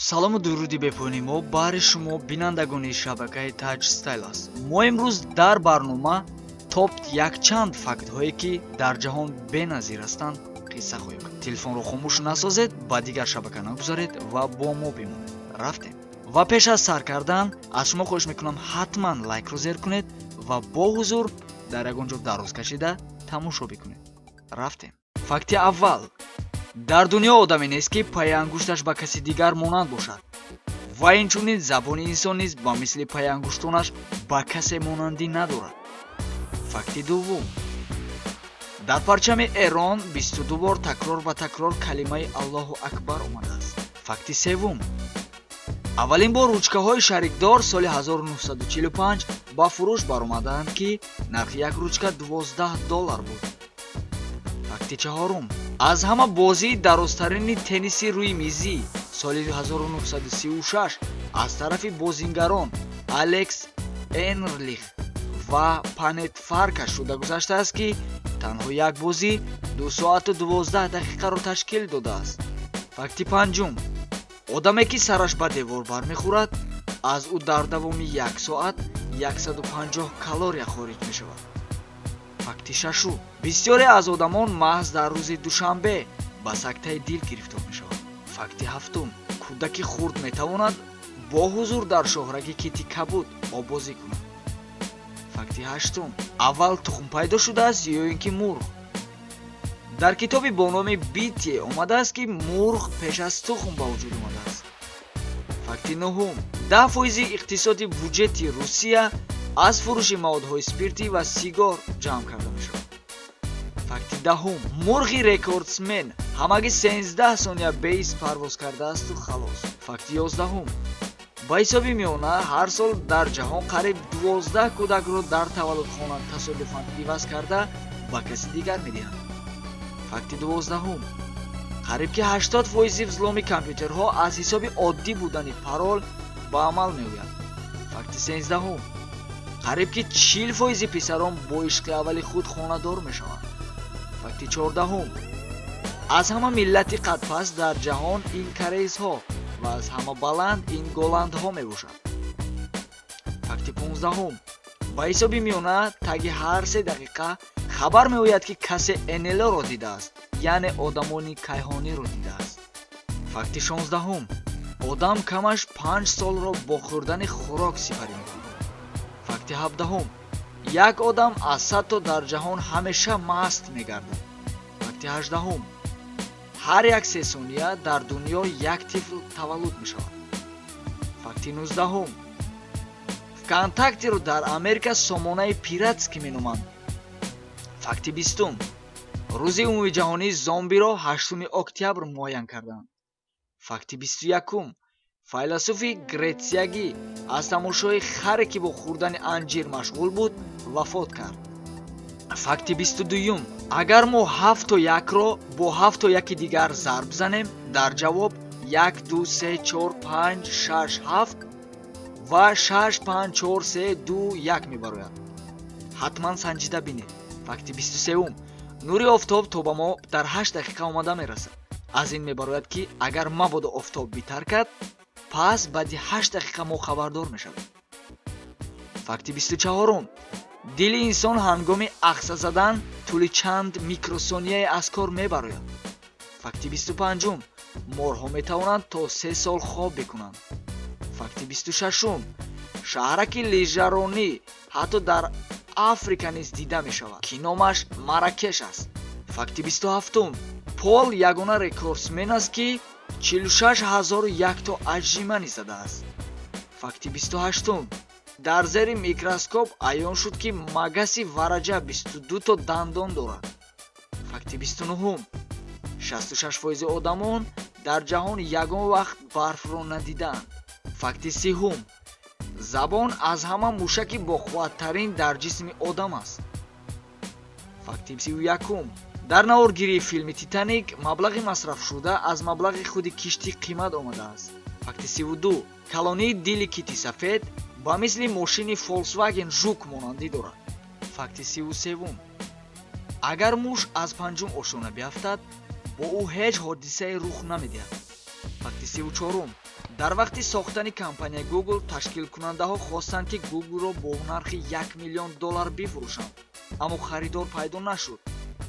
Салому дуруди бепоёни мо баҳри шумо бинандагони шабакаи Таҷ Стайл аст. Мо имрӯз дар барнома топ якчанд фактҳое ки дар ҷаҳон беназир ҳастанд қисса хоҳем кард. Телефонро хомӯш насозед, ба дигар шабака нагузаред ва бо мо бимонед. Рафтем. Ва пеш аз сар кардан аз шумо хоҳиш мекунам ҳатман лайкро зер кунед ва бо ҳузур дар ягон ҷо дароз кашида тамошо бикунед. Рафтем. Факти аввал. Дар дунё одаме нест ки пайи ангушташ ба каси дигар монанд бошад ва инчунин забони инсон низ ба мисли пайи ангуштонаш ба касе монандӣ надорад. Факти дуввум. Дар парчами Эрон 22 бор такрор ба такрор калимаи Аллоҳу Акбар омадааст. Факти севум. Аввалин бор ручкаҳои шарикдор соли 1945 ба фурӯш баромаданд ки нархи як ручка $12 буд. Факти чаҳорум. Аз ҳама бозии дарозтарини тенниси рӯи мизӣ соли 1936 аз тарафи бозингарон Алекс Энрлих ва Панет Фаркаш шуда гузаштааст ки танҳо як бозӣ 2 соату 12 дақиқаро ташкил додааст. Факти панҷум. Одаме ки сараш ба девор бармехӯрад, аз ӯ дар давоми 1 соат 150 калория хориҷ мешавад. Факти шашум. Бисёре аз одамон маҳз дар рӯзи душанбе ба сактаи дил гирифтор мешаванд. Факти ҳафтум. Кӯдаки хурд метавонад бо ҳузур дар шоҳраги кити кабуд оббозӣ кунад. Факти ҳаштум. Аввал тухм пайдо шудааст ё ин ки мурғ? Дар китоби бо номи Битие омадааст ки мурғ пеш аз тухм ба вуҷуд омадааст. Факти нуҳум. 10% иқтисоди буҷети Русия аз фурӯши маводҳои спиртӣ ва сигор ҷамъ карда мешавад. Факти даҳум. Мурғи рекордсмен ҳамагӣ 13 сония беист парвоз кардаасту халос. Факти 11. Ба ҳисоби миёна ҳар сол дар ҷаҳон қариб 12 кӯдакро дар таваллудхона тасодуфан иваз карда ба каси дигар медиҳанд. Факти 12. Қариб ки 80% взломи компютерҳо аз ҳисоби оддӣ будани парол ба амал меояд. Факти 13. Қариб ки 40% писарон бо ишқи аввали худ хонадор мешаванд. Факти 14. Аз ҳама миллати қадпаст дар ҷаҳон ин корейсҳо ва аз ҳама баланд ин голландҳо мебошанд. Факти 15. Ба ҳисоби миёна таги ҳар 3 дақиқа хабар меояд ки касе НЛО-ро дидааст, яъне одамони кайҳониро дидааст. Факти 16. Одам камаш 5 солро бо хӯрдани хӯрок сипарӣ мекунад. Факти 17. Як одам аз 100 то дар ҷаҳон ҳамеша маст мегардад. Факти 18. Ҳар як 3 сония дар дунё як тифл таваллуд мешавад. Факти 19. ВКонтактеро дар Америка сомонаи пиратский меноманд. Факти 20. Рӯзи умумиҷаҳонии зомбиро 8 октябр муайян карданд. Факти 21. Файласуфи гретсиягӣ аз тамошои харе ки бо хӯрдани анҷир машғул буд вафот кард. Факти 22. Агар мо 7 то 1-ро бо 7 то 1 дигар зарб занем, дар ҷавоб 1 2 3 4 5 6 7 ва 6 5 4 3 2 1 мебарояд. Ҳатман санҷида бинед. Факти 23. Нури офтоб то ба мо дар 8 дақиқа омада мерасад. Аз ин мебарояд ки агар мабодо офтоб битаркад, пас баъди 8 дақиқа мо хабардор мешавем. Факти 24. Дили инсон ҳангоми ахса задан тӯли чанд микросонияе аз кор мебарояд. Факти 25. Морҳо метавонанд то 3 сол хоб бикунанд. Факти 26. Шаҳраки лижаронӣ ҳатто дар Африка низ дида мешавад, ки номаш Маракеш аст. Факти 27. Пол ягона рекордсмен аст ки 46001 то аҷриманӣ задааст. Факти 28. Дар зери микроскоп аён шуд ки магаси вараҷа 22 то дандон дорад. Факти 29. 66% одамон дар ҷаҳон ягон вақт барфро надидаанд. Факти 30. Забон аз ҳама мушаки боқувваттарин дар ҷисми одам аст. Факти 31. Дар наворгирии филми Титаник маблағи масрафшуда аз маблағи худи киштӣ қимат омадааст. Факти 32. Калонии дили кити сафед ба мисли мошини Volkswagen Жук монандӣ дорад. Факти 33. Агар муш аз панҷум ошёна биафтад, бо ӯ ҳеҷ ҳодисае рух намедиҳад. Факти 34. Дар вақти сохтани компанияи Google ташкилкунандаҳо хостанд, ки Google-ро бо нархи 1 миллион доллар бифурӯшанд, аммо харидор пайдо нашуд.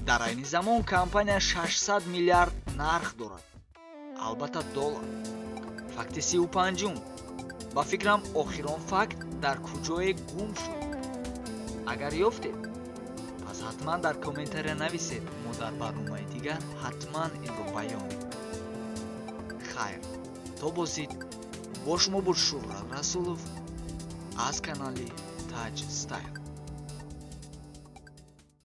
Дар айни замон компания 600 миллиард нарх дорад, албатта доллар. Факти 35-ум. Ба фикрам, охирон факт дар куҷое гум шуд. Агар ёфтед, пас ҳатман дар комментария нависед, мо дар барномаи дигар ҳатман инро баён мекунем. Хайр, то боздид. Бо шумо буд Шуҳрат Расулов аз канали Таҷ Стайл.